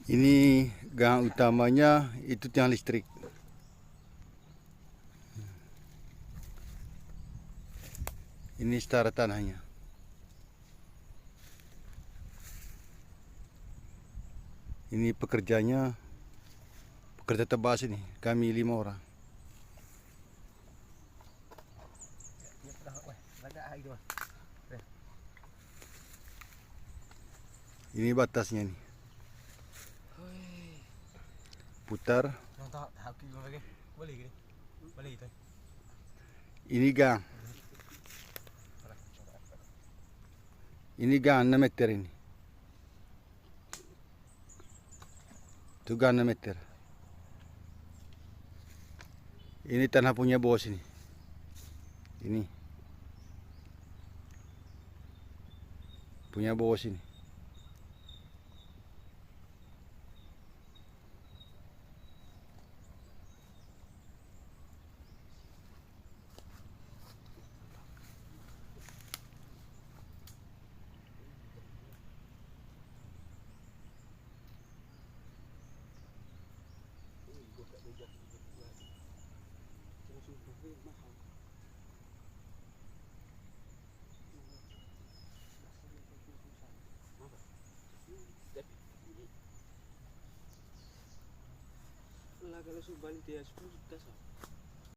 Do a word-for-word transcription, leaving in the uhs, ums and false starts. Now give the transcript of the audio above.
Ini gang utamanya, itu tiang listrik. Ini setara tanahnya. Ini pekerjanya, pekerja tebas ini, kami lima orang. Ini batasnya nih. Putar. Ini gang. Ini gang enam meter ini. Itu gang enam meter. Ini tanah punya bos ini. Ini. Punya bos ini. Lah, kalau sudah balik dia sepuluh juta, sa.